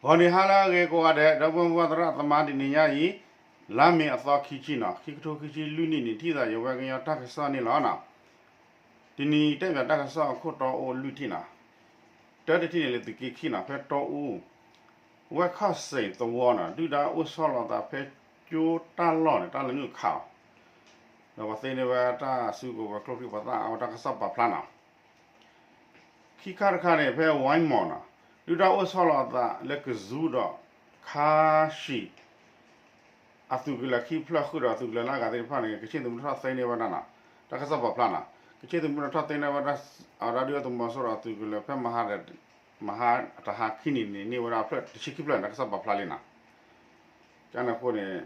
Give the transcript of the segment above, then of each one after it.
ဂီၤနံၤဟါလၢအဂ့ၤကိးဂၤဒဲး ဒီပုၢ်ဝဲၢ်သရၣ်သမါ တနံၤညါအံၤ လါမ့ၤအသီခံဆံနီၤ ခံကထိခံဆံလွံၢ်နံၣ်န့ၣ် ထံၣ်သးယဝဲကညီတၢ်ကစီၣ်န့ၣ်လီၤနီၤ. တနံၤအံၤတဲဘၣ်တၢ်ကစီၣ်အခိၣ်တီအိၣ်လွံၢ်ထံၣ်နီၤ. တၢတထံၣ်န့ၣ်လၢသုးက့ခံနီၤ ဖဲတီအူ ဝဲခီၣ်စ့ၣ်သဝီနီၤ ဒုၣ်ဒါအိၣ်ဆီလီၤအသးဖဲကၠိတၢ်လီၢ်န့ၣ် တၢ်လဲၤနုာ်ခးအီၤ ဒီးပှၤသ့န့ၢ်ဝဲတၢ်စုကဝဲၤကျိချံမျိာ်သၣ်အဝဲတၢ်ကစီၣ်ပာ်ဖျါနီၤ. ခံခါတခါန့ၣ် ဖဲဝဲမီၤနီၤ ဒုၣ်ဒါအိၣ်ဆီလီၤအသးလၢကဇူဒီးခါဆံၣ် အသုးကလၢၤခံဖျၢၣ်ဃုာ်ဒီးအသုးကလၢၤလၢအဂၤသ့ၣ်တဖၣ်န့ၣ် ကချ့ၣ်သုးမုၢ်ဒိၣ်ထီၣ်သ့န့ၢ်ဝဲဒၣ်နီၤ. တၢ်ကစီၣ်ပာ်ဖျါနီၤ ကချ့ၣ်သုးမုၢ်ဒိၣ်ထီၣ်သ့န့ၢ်ဝဲဒၣ် အဝဲဒၣ်ဒုၣ်ဒါသုးမီၤစိရိၤအသုးကလၢၤဖဲမဟါ မဟါတဟါခံနံၣ်န့ၣ် န့ၢ်ဝဲဒၣ်ဖျၢၣ်တဆံခံဖျၢၣ်န့ၣ် တၢ်ကစီၣ်ပာ်ဖျါလံနီၤ. ကန့ၣ်အဃိန့ၣ်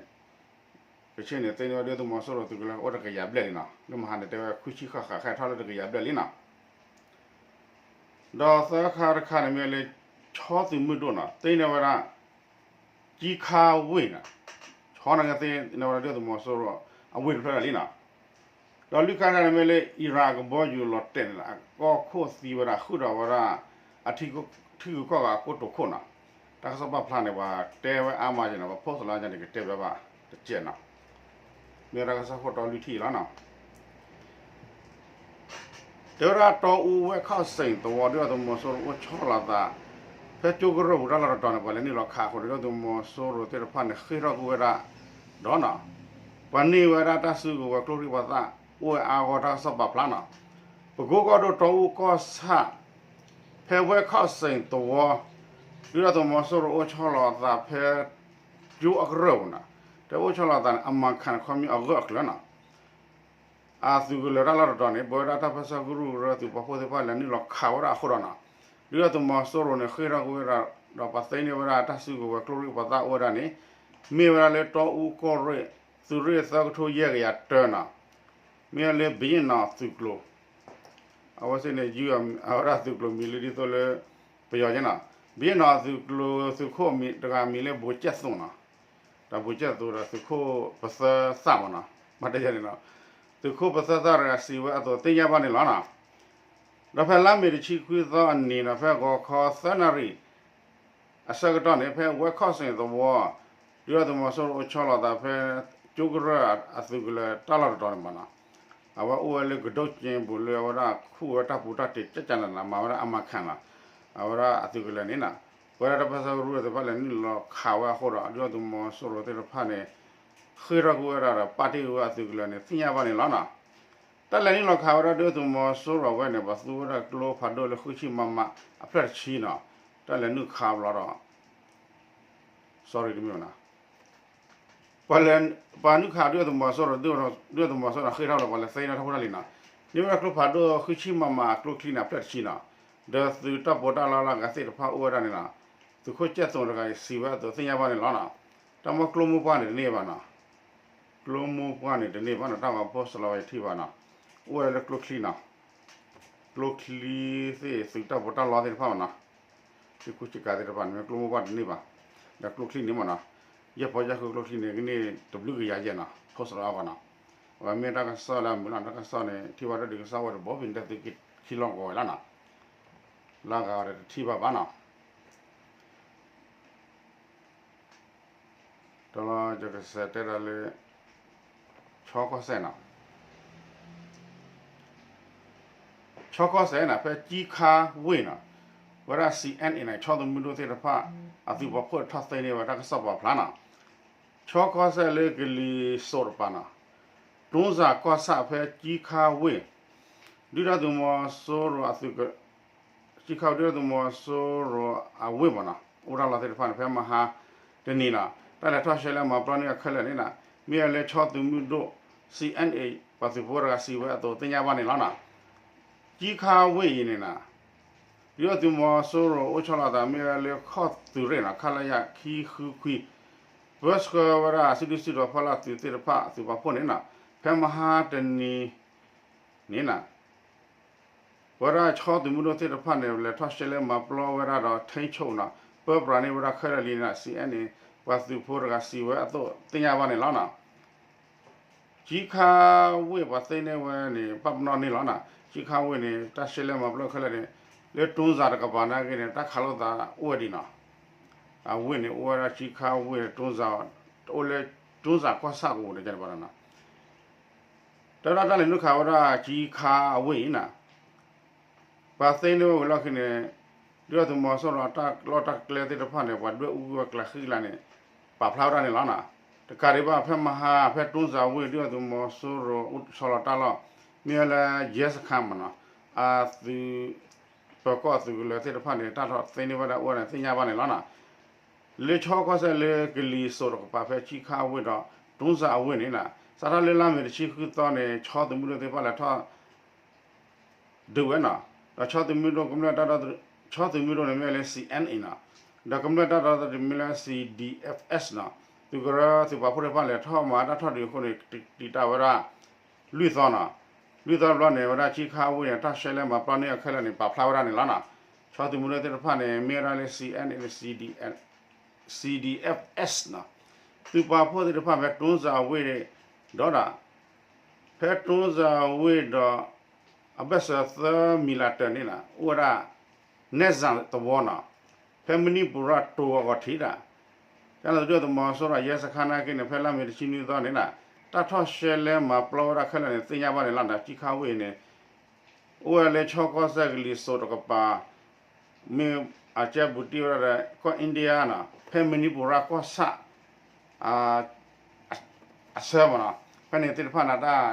ကချ့ၣ်န့ၣ် သ့န့ၢ်ဝဲဒုၣ်ဒါသုးမီၤစိရိၤသုးကလၢၤအိၣ်တကယၤဘျဲၣ်လံနီၤ လၢမဟါန့ၣ် တဲဝဲခွံဆံဃၣ်ဃၣ် ခဲထီၣ်လၢတကယၤဘျဲၣ်လံနီၤ. ဒီးသၢခါတခါန့ၣ်မ့ၢ်လၢ ဆီသုးမုၢ်ဒိၣ်နီၤ သ့န့ၢ်ဝဲဒၣ် ကံခါဝ့ၢ်နီၤ ဆီန့ၣ်ကသ့န့ၢ်ဝဲဒၣ်ဒုၣ်ဒါသုးမီၤစိရိၤအဝ့ၢ်တဖျၢၣ်ဒၣ်လံနီၤ. ဒီးလွံၢ်ခါတခါန့ၣ်မ့ၢ်လၢ အံရၣ် အကဘီယူၤလီၤတဲာ်န့ၣ် အကီၢ်ခိၣ်သံဝဲဒၣ် ဃုာ်ဒီးဝဲဒၣ် အထံဂုၤကီၢ်ဂၤအကိတိာ်ခိၣ်နီၤ. တၢ်ကစီၣ်ပာ်ဖျါန့ၣ် ပှၤတဲဝဲအါမးက့နီၤ ပှၤ post လီၤန့ၣ် ကတဲဘၣ်ဘၣ်တကဲးနီၤ. မ့ၢ်ဝဲတၢ်ကစီၣ်ခိၣ်တီလွံၢ်ထံၣ်လီၤနီၤ. တဲဝဲဒၣ်တီအူဝဲခီၣ်စ့ၣ်သဝီ ဒုၣ်ဒါသုးမီၤစိရိၤအိၣ်ဆီလီၤအသး ဖဲကၠိကရၢၢ်ပူၤတၢ်လီၢ်တတီၤန့ၣ် ပှၤလဲၤနုာ်လီၤခးအဃိ ဒုၣ်ဒါသုးမီၤစိရိၤသ့ၣ်တဖၣ်န့ၣ် ဃ့ၢ်ထီၣ်ကွံာ်ဝဲဒၣ်ဒီးနီၤ ပှၤန့ၢ်ဝဲဒၣ်တၢ်စုကဝဲၤကျိချံမျိာ်သၣ်အိၣ်ဝဲအါဂီၢ် တၢ်ကစီၣ်ပာ်ဖျါနီၤ. ပကိကီၢ်ဒိၣ်တီအူကီၢ်ဆၣ် ဖဲဝဲခီၣ်စ့ၣ်သဝီ ဒုၣ်ဒါသုးမီၤစိရိၤအိၣ်ဆီလီၤအသးဖဲ ကၠိအကရၢၢ်ပူၤနီၤ တဲအိၣ်ဆီလီၤအသးန့ၣ် အမၤခၣ်န့ၣ် ခီမ့ၢ်အဂၢၢ်အကျၢၤနီၤ. အသုးကလၢၤတၢ်လီၢ်တတီၤန့ၣ် ပဝဲဒၣ်တၢ်ပၢဆှၢကရူၢ်ကရၢသုးပာ်ဖှိၣ်သ့ၣ်တဖၣ်လဲၤနုာ်လီၤခးဝဲဒၣ်အဃိဒီးနီၤ ဒုၣ်ဒါသုးမီၤစိရိၤန့ၣ် ဃ့ၢ်ထီၣ်ကွံာ်ဝဲဒၣ် ဒီးပှၤသ့န့ၢ်ဝဲဒၣ်တၢ်စုကဝဲၤကျိချံမျိာ်သၣ်အိၣ်ဝဲဒၣ်န့ၣ် မ့ၢ်ဝဲဒၣ်လၢတီအူကီၢ်ရ့ၣ် သုးရ့ၣ်သၢကထိယဲၢ်ကယၤတၢနီၤ မ့ၢ်ဝဲလၢဘုရင့်နောင်သုးကျိၤ အဝဲသ့ၣ်န့ၣ် ယုၢ်အဝဲဒၣ်သုးကျိၤမံၤလၢဒ်သိးလၢ ပယီၤက့နီၤ ဘုရင့်နောင်သုးကျိၤသုးခိၣ်တဂၤမံၤလၢ ဗိုလ်ကျက်သိန်းနီၤ ဒီး ဗိုလ်ကျက်သိန်း ဒီး သုးခိၣ်ပသၢသၣ်မ့ၢ်နီၤ မ့ၢ်တဲယၤန့ၣ်နီၤ သုးခိၣ်ပသၢသၣ်တဂၤစံးဝဲအသိးသ့ၣ်ညါဘၣ်န့ၣ်လီၤနီၤ. ဒီးဖဲလါမ့ၤတဆံခွံသီအနံၤနီၤ ဖဲဂီၤခီသၢနၣ်ရံၣ် အဆၢကတီၢ်န့ၣ် ဖဲဝဲခီၣ်စ့ၣ်သဝီ ဒုၣ်ဒါသုးမီၤစိရိၤအိၣ်ဆီလီၤသးဖဲ ကၠိကရၢၢ်အသုးကလၢၤတၢ်လီၢ်တတီၤန့ၣ်မ့ၢ်နီၤ အဝဲအိၣ်ဝဲလၢကဒိၣ်က့ပူၤလၢအဝဲဒၣ် ခူၣ်ဝဲတၢ်ပူၤတၢ်တ့ၤကကနးနး မၤဝဲဒၣ်အမၤခၣ်နီၤ အဝဲဒၣ်အသုးကလၢၤန့ၣ်နီၤ ပဝဲဒၣ်တၢ်ပၢဆှၢကရူၢ်သ့ၣ်တဖၣ်လဲၤနုာ်လီၤခးဝဲအဃိဒီး ဒုၣ်ဒါသုးမီၤစိရိၤသ့ၣ်တဖၣ်န့ၣ် ဃ့ၢ်ထီၣ်ကွံာ်ဝဲဒၣ်ဒီးပာ်တ့ၢ်ကွံာ်ဝဲအသုးကလၢၤန့ၣ် သ့ၣ်ညါဘၣ်န့ၣ်လီၤနီၤ. တၢ်လဲၤနုာ်လီၤခးဝဲဒၣ်ဒုၣ်ဒါသုးမီၤစိရိၤဝဲန့ၣ် ပှၤသူဝဲဒၣ်ကျိဖးဒိၣ်လၢဃုဆံ မမ အဖျၢၣ်တဆံနီၤ တၢ်လဲၤနုာ်ခးဘျီဒီး sorry တမ့ၢ်ဘၣ်နီၤ ပှၤလဲၤ ပှၤနုာ်ခးဒုၣ်ဒါသုးမီၤစိရိၤ ဒုၣ်ဒါသုးမီၤစိရိၤဃ့ၢ်ထီၣ်လီၤ ပှၤလဲၤသ့ထီၣ်တၢ်ဖိတၢ်လံၤနီၤ န့ၢ်ဝဲဒၣ်ကျိဖးဒိၣ်ဃုဆံ မမ အကျိချံန့ၣ် အဖျၢၣ်တဆံနီၤ ဒီးသုးတၢ်ပီးတၢ်လီလၢအဂၤသ့ၣ်တဖၣ်အိၣ်ဝဲဒၣ်န့ၣ်နီၤ သုးခိၣ်ကျက်သိန်းတဂၤအံၤစံးဝဲအသိးသ့ၣ်ညါဘၣ်န့ၣ်လီၤနီၤ တၢ်မ့ၢ်ကျိမိၢ်ပှၢ်န့ၣ်တန့ၢ်ဘၣ်နီၤ ကျိမိၢ်ပှၢ်န့ၣ်တန့ၢ်ဘၣ်နီၤ တၢ်ဂီၤဖိစလီၤဝဲယထံၣ်ဘၣ်နီၤ အိၣ်ဝဲဒၣ်လၢကျိချံနီၤ ကျိချံသ့ၣ်သုးတၢ်ပီးတၢ်လီသ့ၣ်တဖၣ်မ့ၢ်နီၤ ထံကူစကၤသ့ၣ်တဖၣ်န့ၣ် မ့ၢ်ကျိမိၢ်ပှၢ်တန့ၢ်ဘၣ် ဒီးကျိချံန့ၣ်မ့ၢ်နီၤ ယဲၢ်ဖီယဲၢ်ဃုကျိချံန့ၣ် ကန့ၢ်တဘျုးကယၤယဲၢ်နီၤ ဖိစလီၤအဂီၢ်နီၤ အဝဲမ့ၢ်တၢ်ကစီၣ်လၢအမုာ်လီၤ တၢ်ကစီၣ်န့ၣ် ထံၣ်ဘၣ်ဒၣ်ဒုးကစီၣ်ဝဲတဘိ ဖဲန့ၣ်တၢ်သုးက့ခံလီၢ်ကဝီၤဝဲလီၤနီၤ လၢအဂၤဒီးတထံၣ်ဘၣ်ဘၣ်နီၤ ဒီးလီၤယကစးတဲဒၣ်လၢ ဆီကီၢ်စဲၣ်နီၤ ဆီကီၢ်စဲၣ်န့ၣ် ဖဲကံခါဝ့ၢ်နီၤ ဝဲဒၣ် C N A န့ၣ် ဆီသုးမုၢ်ဒိၣ်သ့ၣ်တဖၣ် အသုးပာ်ဖှိၣ်ထီၣ်သ့န့ၢ်ဝဲတၢ်ကစီၣ်ပာ်ဖျါနီၤ ဆီကီၢ်စဲၣ်လၢကလံၤစိးတပၤနီၤ တူစၢ်ကီၢ်ဆၣ်ဖဲကံခါဝ့ၢ် ဒုၣ်ဒါသုးမီၤစိရိၤအသုးက ကံခါဝ့ၢ်ဒုၣ်ဒါသုးမီၤစိရိၤအဝ့ၢ်မ့ၢ်နီၤ အိၣ်တၢ်လီၢ်သ့ၣ်တဖၣ်န့ၣ် ဖဲမဟါတနံၤနီၤ တၢ်လဲၤထီၣ်ရှဲလဲမၤပျီန့ၢ်အခဲလၢာ်န့ၣ်နီၤ မ့ၢ်ဝဲလၢဆီသုးမုၢ်ဒိၣ် C N A ပှၤသုးဖိတဂၤစံးဝဲအသိးသ့ၣ်ညါဘၣ်န့ၣ်လီၤနီၤ ကံခါဝ့ၢ်အံၤန့ၣ်နီၤ ဒုၣ်ဒါသုးမီၤစိရိၤအိၣ်ဆီလီၤအသးမ့ၢ်ဝဲလၢခီၣ်သုးရ့ၣ်နီၤ ခလရ ခံဃုခွံ ပၢဆှၢဝဲဒၣ်စုဒုၣ်စုတီၤဖီလာ်သုးသ့ၣ်တဖၣ်အသုးပာ်ဖှိၣ်န့ၣ်နီၤ ဖဲမဟါတနံၤန့ၣ်နီၤ ပဝဲဒၣ်ဆီသုးမုၢ်ဒိၣ်သ့ၣ်တဖၣ်န့ၣ် လဲၤထီၣ်ရှဲလဲမၤပျီဝဲဒၣ်ဒီး ထိန်းချုပ် နီၤ ပၢပြးန့ၢ်ဝဲဒၣ်ခဲလၢာ်လံန့ၣ် C N A ပှၤသုးဖိတဂၤစံးဝဲအသိးသ့ၣ်ညါဘၣ်န့ၣ်လီၤနီၤ ကံခါဝ့ၢ်ပှၤသ့န့ၢ်ဝဲန့ၣ် ပာ်ပနီၣ်န့ၣ်လီၤနီၤ ကံခါဝ့ၢ်န့ၣ် တၢ်ရှဲလဲမၤပျီခဲလၢာ်န့ၣ် လၢတူစၢ်တကပၤနာ်က့န့ၣ် တၢ်ခးလိာ်သးအိၣ်ဝဲဒံးနီၤ အဝ့ၢ်န့ၣ် အိၣ်ဝဲဒၣ်ကၠံခါအဝ့ၢ် တိစၤ အိၣ်လၢတိစၤကီၢ်ဆၣ်ကအိၣ်ဒီးန့ၣ်ဘၣ်နီၤ. တၢ်ဒၣ်တၢ်လဲၤနုာ်ခးဝဲဒၣ်ကၠံခါအဝ့ၢ်အံၤနီၤ ပှၤသ့န့ၢ်ဝဲဝံၤလီၢ်ခံန့ၣ် ဒုၣ်ဒါသုးမီၤစိရိၤအတၢ်လီၢ်တၢ်ကျဲသ့ၣ်တဖၣ်န့ၣ် ပှၤဒွဲၣ်အူကွံာ်ဝဲကျးဃံကျးန့ၣ် ပာ်ဖျါဝဲဒၣ်န့ၣ်လီၤနီၤ. တကးဒံးဘၣ် ဖဲမဟါ ဖဲတိစၤဝ့ၢ် ဒုၣ်ဒါသုးမီၤစိရိၤအိၣ်ဆီလီၤတၢ်လီၢ် မ့ၢ်ဝဲလၢ ရဲစခန်း မ့ၢ်နီၤ အသုး ပၢၤကီၢ်အသုးကလၢၤသ့ၣ်တဖၣ်န့ၣ် တၢ်ထီၣ်သ့န့ၢ်ဝဲဒၣ်အိၣ်ဝဲန့ၣ် သ့ၣ်ညါဘၣ်န့ၣ်လီၤနီၤ. လၢခၠီကီၢ်စဲၣ်လၢကလံၤစိးတကပၤ ဖဲကၠံခါအဝ့ၢ်ဒီး တိစၤအဝ့ၢ်န့ၣ်နီၤ စးထီၣ်လၢလါမ့ၤတဆံဃုသီန့ၣ် ခၠီသုးမုၢ်ဒိၣ်သ့ၣ်တဖၣ်လဲၤထီၣ် ဒုးဝဲနီၤ. ဒီးခၠီသုးမုၢ်ဒိၣ်ကမျၢၢ်တၢ်ဒီသဒၢ ခၠီသုးမုၢ်ဒိၣ်န့ၣ်မ့ၢ်လၢ C N A နီၤ. ဒီးကမျၢၢ်တၢ်ဒီသဒၢမ့ၢ်လၢ C D F S နီၤ. သုးကရၢသုးပာ်ဖှိၣ်သ့ၣ်တဖၣ်လဲၤထီၣ်မၤအါ တၢ်ထီၣ်ဒုးအဃိန့ၣ် တံာ်တာ်ဝဲဒၣ် လွံၢ်သီနီၤ. လွံၢ်သီတဘျီန့ၣ် ဝဲဒၣ်ကၠံခါအဝ့ၢ်န့ၣ် တၢ်ရှဲလဲမၤပျီန့ၢ်အီၤခဲလၢာ်န့ၣ် ပာ်ဖျါဝဲဒၣ်န့ၣ်လီၤနီၤ. ခၠီသုးမုၢ်ဒိၣ်သ့ၣ်တဖၣ်န့ၣ် မ့ၢ်ဝဲဒၣ်လၢ C N A န့ၣ် C D F S နီၤ. သုးပာ်ဖှိၣ်သ့ၣ်တဖၣ်ဖဲတိစၤအဝ့ၢ်ဒီး ဖဲတိစၤအဝ့ၢ်ဒီး အဘၢၣ်စၢၤသၢမံၤလးတၢၢ်န့ၣ်နီၤ အိၣ်ဝဲဒၣ် နဲၣ်စၣ်သဝီနီၤ. ဖဲမနံပူၤရၢ်တိၤအဂီၢ်ထံးဒၣ် ကန့ၣ်ဒုၣ်ဒါသုးမီၤစိရိၤအရဲစခန်းနာ်က့န့ၣ် ဖဲလါမ့ၤတဆံနွံသီန့ၣ်နီၤ တၢ်ထီၣ်ရှဲလဲမၤပျီဝဲဒၣ်ခဲလၢာ်န့ၣ် သ့ၣ်ညါဘၣ်န့ၣ်လီၤနီၤ. ကၠံခါဝ့ၢ်အံၤန့ၣ် အိၣ်ဝဲလၢခၠီကီၢ်စဲၣ်ကလံၤစိးတကပၤ မ့ၢ်အကဲဘူးတံၢ်ဝဲဒၣ်ဒီး ကီၢ်အ့ဒံယါနီၤ ဖဲမနံပူၤရၢ်ကီၢ်ဆၣ် အဆၢမ့ၢ်နီၤ. ဖဲန့ၣ်သ့ၣ်တဖၣ်န့ၣ် တၢ်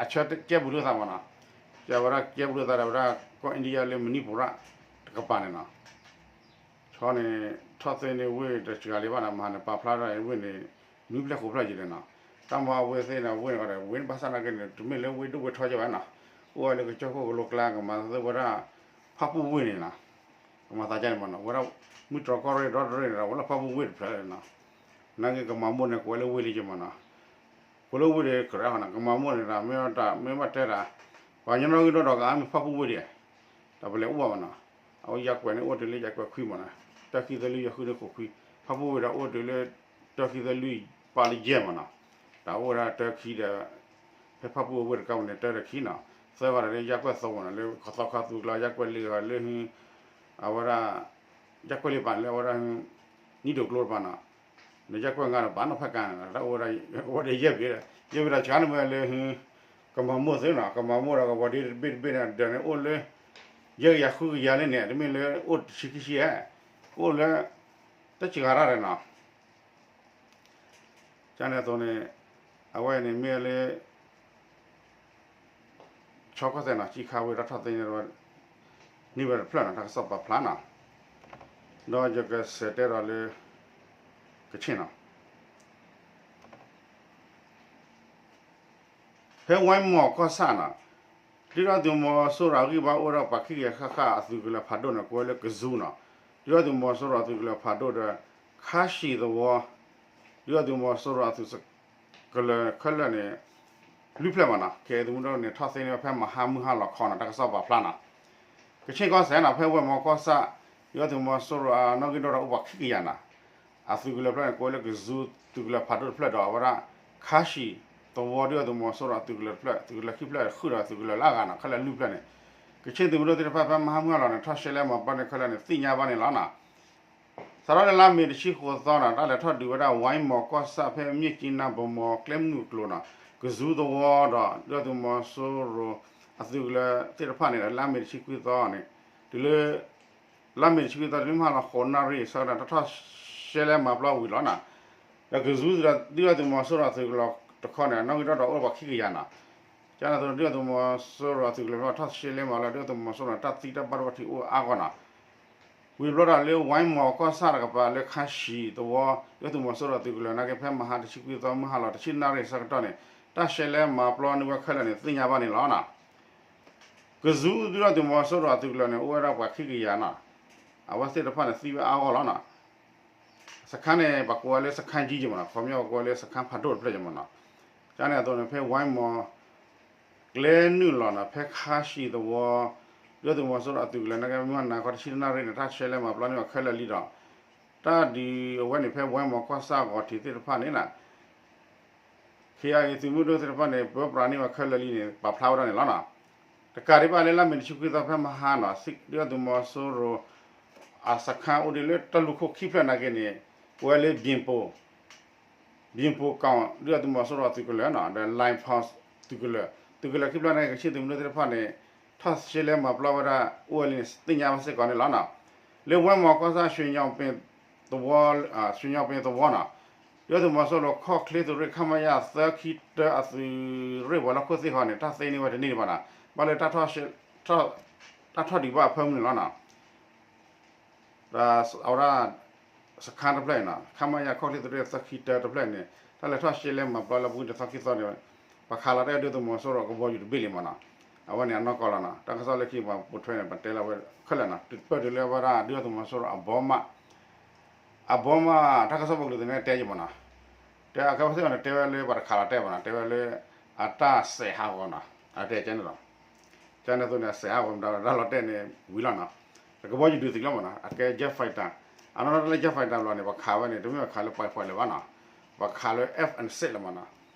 အဆၢကဲဘူးလိာ်သးမ့ၢ်နီၤ. ကဲဝဲဒၣ်ကဲဘူးလိာ်သးဒီးဝဲဒၣ်ကီၢ်အ့ဒံယါလၢမနံပူၤရၢ်တကပၤန့ၣ်နီၤ. ခၠီန့ၣ် ထီၣ်သ့န့ၢ်ဝ့ၢ်တစှၤလံဘၣ်နီၤ မဟါန့ၣ် ပာ်ဖျါထီၣ်ဝ့ၢ်န့ၣ် နွံဖျၢၣ်ဃိးဖျၢၣ်ယံၤန့ၣ်နီၤ. တၢ်မၤအဝ့ၢ်သ့ၣ်န့ၣ် ဝ့ၢ်န့ၣ်ဃီဒီး ဝ့ၢ်ဘၣ်ဆၣ်နာ်က့န့ၣ် တမ့ၢ်လၢဝ့ၢ်ဒိၣ်ဝ့ၢ်ထီကဲဘၣ်နီၤ. အိၣ်ဝဲလၢကစၢၢ်ခိၣ်ကလိကျါ ကမၤသးဝဲဒၣ် ဖၣ်ပူၣ်ဝ့ၢ်န့ၣ်နီၤ. ကမၤသးဒ်န့ၣ်မ့ၢ်နီၤ ဝဲဒၣ် မုၢ်တြီၢ်ကီၢ်ရ့ၣ်ဒီတရ့ၣ်န့ၣ်ဒီး ဝဲလၢဖၣ်ပူၣ်ဝ့ၢ်တဖျၢၣ်န့ၣ်နီၤ. နာ်က့ကမၤမိၢ်န့ၣ် ကွဲးလၢဝ့ၢ်လံက့မ့ၢ်နီၤ. ကွဲးလၢဝ့ၢ်ဒီးကရၢဃီနီၤ ကမၤမိၢ်န့ၣ်ဒီး မ့ၢ်တၢ်မ့ၢ်ဘၣ်တဲဒၣ် ပှၤကညီနီၣ်ဂံၢ်ဒိၣ်ဒီးကအါမ့ၢ်ဖၣ်ပူၣ်ဝ့ၢ်ဒံး တၢ်ပလဲၤအိၣ်ဘၣ်မ့ၢ်နီၤ. အဝဲယၤကွဲးန့ၣ်အိၣ်တုၤလၢယၤကွဲးခွံမ့ၢ်နီၤ. တၢ်ခံသၢလွံၢ်ယဃုန့ၣ်ခိးခွံ ဖၣ်ပူၣ်ဝ့ၢ်ဒီးအိၣ်တုၤလၢ တၢ်ခံသၢလွံၢ်ပာ်လၢယဲၢ်မ့ၢ်နီၤ. တၢ်အိၣ်ဝဲဒၣ်တၢ်ခံဒီး ဖဲဖၣ်ပူၣ်ဝ့ၢ်တကးပူၤန့ၣ် တၢ်တၢ်ခံနီၤ. သၢဂၤဒီးလၢယၤကွဲးသီမ့ၢ်နီၤ လၢကသီခါသူကျါ ယၤကွဲးလံဂၤလၢ အဝဲဒၣ် ယၤကွဲးလံပာ်န့ၣ်လၢအဝဲဒၣ် နံၣ်ဒိၣ်ကျိတပၤနီၤ. နယၤကွဲးငါဒီးဘၣ်နီၣ်ဖးကၤန့ၣ် တၢ်အိၣ်ဝဲဒၣ် အိၣ်ဝဲဒၣ်ယဲၢ်ဘ့ၣ်ဒီး ယဲၢ်ဘ့ၣ်ဒီးစှၤန့ၣ်မ့ၢ်လၢ ကမၤမိၢ်သ့နီၤ ကမၤမိၢ်ဒီးကဝီၤဒ့တဘ့ၣ်တဘ့ၣ်န့ၣ် ဒီးန့ၣ်အိၣ်လၢ ယဲၢ်ကယၤဃုကယၤလၢန့ၣ် တမ့ၢ်လၢအိၣ်တဆံခံဆံဧါ ကအိၣ်လၢ တၢ်စှၤတၢ်ဒီးနီၤ. ကန့ၣ်အသိးန့ၣ် အဝဲန့ၣ်မ့ၢ်လၢ ဆီကီၢ်သဲးနီၤ ကၠံခါဝ့ၢ်တၢ်ထီၣ်သ့န့ၢ်ဝဲ န့ၢ်ဝဲတဖျၢၣ်နီၤ တၢ်ကစီၣ်ပာ်ဖျါနီၤ. ဒီးယကစးတဲဒီးလၢ ကဆ့ၣ်နီၤ ဖဲဝဲမီၤကီၢ်ဆၣ်နီၤ ဒုၣ်ဒါသုးမီၤစိရိၤအဂံၢ်ဘါအိၣ်ဒီးပှၤခံကယၤဃၣ်ဃၣ်အသုးကလၢၤဖးဒိၣ်န့ၣ် ကိးဝဲလၢကဇူနီၤ. ဒုၣ်ဒါသုးမီၤစိရိၤအသုးကလၢၤဖးဒိၣ်ဒီး ခါၡံၣ်သဝီ ဒုၣ်ဒါသုးမီၤစိရိၤအသုးကလၢၤခဲလၢာ်န့ၣ် လွံၢ်ဖျၢၣ်မ့ၢ်နီၤ ခဲအံၤသုးမုၢ်ဒိၣ်န့ၣ် ထီၣ်သ့န့ၢ်ဝဲဖဲမဟါမုၢ်ဟါလီၤခီနီၤ တၢ်ကစီၣ်ပာ်ဖျါနီၤ. ကဆ့ၣ်ကီၢ်စဲၣ်နီၤ ဖဲဝဲမီၤကီၢ်ဆၣ် ဒုၣ်ဒါသုးမီၤစိရိၤအနီၣ်ဂံၢ်ဒိၣ်ဒီးအိၣ်ပှၤခံကယၤနီၤ အသုးကလၢၤဖျၢၣ်န့ၣ် ကိးဝဲလၢကဇူသုးကလၢၤဖးဒိၣ်တဖျၢၣ်ဒီး အဝဲဒၣ် ခါၡံၣ်သဝီဒုၣ်ဒါသုးမီၤစိရိၤအသုးကလၢၤတဖျၢၣ် သုးကလၢၤခံဖျၢၣ်ဃုာ်ဒီးသုးကလၢၤလၢအဂၤနီၤ ခဲလၢာ်လွံၢ်ဖျၢၣ်န့ၣ် ကဆ့ၣ်သုးမုၢ်ဒိၣ်သ့ၣ်တဖၣ်ဖဲမဟါမုၢ်ဟါလီၤန့ၣ် ထီၣ်ရှဲလဲမၤပျီန့ၢ်ခဲလၢာ်န့ၣ် သ့ၣ်ညါဘၣ်န့ၣ်လီၤနီၤ. စးထီၣ်လၢလါမ့ၤတဆံဃိးသီနီၤ တၢ်လဲၤထီၣ်ဒုးဝဲဒၣ်ဝဲမီၤကီၢ်ဆၣ်ဖဲမၠ့ၣ်ကၠံနါဘမီၤကျဲမုၢ်ကျိၤနီၤ ကဇူသဝီဒီး ဒုၣ်ဒါသုးမီၤစိရိၤအသုးကလၢၤသ့ၣ်တဖၣ်န့ၣ်ဒီး လါမ့ၤတဆံခွံသီန့ၣ် တုၤလၢ လါမ့ၤတဆံခွံသီ တုၤလၢမုၢ်ဟါလီၤဃိးနၣ်ရံၣ်အဆၢကတီၢ် တၢ်ထီၣ်ရှဲလဲမၤပျီဝံၤလီၤနီၤ. ဒီးကဇူဒုၣ်ဒါသုးမီၤစိရိၤအသုးကလၢၤတခီန့ၣ် နီၣ်ဂံၢ်ဒိၣ်ဒီးအိၣ်ပှၤခံကယၤနီၤ. ကန့ၣ်အသိး ဒုၣ်ဒါသုးမီၤစိရိၤအသုးကလၢၤထီၣ်ရှဲလဲမၤလီၤ ဒုၣ်ဒါသုးမီၤစိရိၤန့ၣ် တၢ်သံတၢ်ဘၣ်ဒိဘၣ်ထံးအိၣ်အါဂီၢ်နီၤ. ဝံၤဘျီဒီးလၢဝဲမီၤကီၢ်ဆၣ်တကပၤလၢခါၡံၣ်သဝီ ဒုၣ်ဒါသုးမီၤစိရိၤအသုးကလၢၤနာ်က့ ဖဲမဟါတဆံခွံသီမုၢ်ဟါလီၤတဆံနၣ်ရံၣ်အဆၢကတီၢ်န့ၣ် တၢ်ရှဲလဲမၤပျီန့ၢ်ဝဲခဲလၢာ်န့ၣ် သ့ၣ်ညါဘၣ်န့ၣ်လီၤနီၤ. ကဇူဒုၣ်ဒါသုးမီၤစိရိၤအသုးကလၢၤန့ၣ် အိၣ်ဝဲဒၣ်ပှၤခံကယၤနီၤ. အဝဲသ့ၣ်တဖၣ်န့ၣ်သံဝဲအါဂီၢ်လီၤနီၤ. စခါန့ၣ် ပှၤကိးဝဲလၢစခါကၠံက့မ့ၢ်နီၤ ခီပညီပှၤကိးဝဲလၢစခါဖးဒိၣ်တဖျၢၣ်က့မ့ၢ်နီၤ. ကန့ၣ်အသိးန့ၣ် ဖဲဝဲမီၤ ကျဲနုာ်လီၤနီၤ ဖဲခါၡံၣ်သဝီ ဒုၣ်ဒါသုးမီၤစိရိၤအသုးကလၢၤနာ်က့ မုၢ်နၤခီတဆံတနၣ်ရံၣ်န့ၣ် တၢ်ရှဲလဲမၤပျီန့ၢ်ဝဲခဲလၢာ်လံဒီး တၢ်ဒုးအဝဲန့ၣ် ဖဲဝဲမီၤကီၢ်ဆၣ်ဂီၤထံးသ့ၣ်တဖၣ်န့ၣ်နီၤ ခ့ယၤအံၤ သုးမုၢ်ဒိၣ်သ့ၣ်တဖၣ်န့ၣ် ပၢပြးန့ၢ်ဝဲခဲလၢာ်လံန့ၣ် ပာ်ဖျါဝဲဒၣ်န့ၣ်လီၤနီၤ. တကးဒံးဘၣ်လၢလါမ့ၤတဆံခွံသီဖဲမဟါနီၤ ဒုၣ်ဒါသုးမီၤစိရိၤ အစခါအိၣ်ဒံးလၢတၢ်လူၢ်ခိၣ်ခံဖျၢၣ်နာ်က့န့ၣ် ပဝဲလၢ ဘံပိၣ် ဘံပိၣ်ကီၢ် ဒုၣ်ဒါသုးမီၤစိရိၤအသုးကလၢၤနီၤ ဒီး လိုင်ဖောင် သုးကလၢၤ, သုးကလၢၤခံဖျၢၣ်န့ၣ် ကဆံၣ်သုးမုၢ်ဒိၣ်သ့ၣ်တဖၣ်န့ၣ် ထီၣ်ရှဲလဲမၤပျီဝဲဒၣ်အိၣ်ဝဲလံန့ၣ် သ့ၣ်ညါဘၣ်စ့ၢ်ကီးန့ၣ်လီၤနီၤ. လၢဝဲမီၤကီၢ်ဆၣ် သဝီ ရွှေညောင်ပင်သဝီနီၤ ဒုၣ်ဒါသုးမီၤစိရိၤခီၣ်ချ့သုးရ့ၣ် ခမရ သၢခံတၢအသုးရ့ၣ်ပှၤလီၢ်ခိၣ်သ့ၣ်ဃီန့ၣ် တၢ်သ့န့ၢ်ဝဲတန့ၢ်ဒံးဘၣ်နီၤ, ဘၣ်လၢ တၢ်ထီၣ်ဒုးဘၣ်အဖၢမုၢ်န့ၣ်လီၤနီၤ. ဒီးအဝဲဒၣ် စခါတဖျၢၣ်အံၤနီၤ ခမရ ခီၣ်ချ့သုးရ့ၣ် သၢခံတၢတဖျၢၣ်န့ၣ် တၢ်လဲၤထီၣ်ရှဲလဲမၤပျီလၢပူၤတသီခံသီန့ၣ် ပှၤခးလီၤတၢ်ဒုၣ်ဒါသုးမီၤစိရိၤကဘီယူၤတဘ့ၣ်လံမ့ၢ်နီၤ, အဝဲန့ၣ်အနီၢ်ကီၢ်လီၤနီၤ. တၢ်ကစီၣ်လၢခံပှၤပိာ်ထွဲန့ၣ် ပတဲလီၤဝဲခဲလၢာ်နီၤ တပၢၢ်တုၤလၢအဝဲဒၣ်ဒုၣ်ဒါသုးမီၤစိရိၤအဘီမး အဘီမး တၢ်ကစီၣ်ပှၤကလုာ်သန့တဲယံၤမ့ၢ်နီၤ, တဲအကဲဝဲသ့ၣ်အီၤန့ၣ် တဲဝဲလၢပှၤတခးလီၤတဲာ်ဘၣ်နီၤ, တဲဝဲလၢ အတၢ်စဲးဟးဂီၤနီၤ, အတဲကဲန့ၣ်လီၤ. ကန့ၣ်အသိးန့ၣ် အစဲးဟးဂီၤမတၤလီၤ တၢ်လီၤတဲာ်န့ၣ်ဝံၤလီၤနီၤ, အကဘီယူၤဒုးသံးလီၤမ့ၢ်နီၤ, အကဲ jet fighter, အနီၢ်နီၢ်တၢ်လၢ jet fighter ဘျီန့ၣ် ပှၤခးဝဲန့ၣ် တမ့ၢ်ပှၤခးလၢ fighter လၢၤဘၣ်နီၤ, ပှၤခးလၢ F sixteen လၢၤမ့ၢ်နီၤ.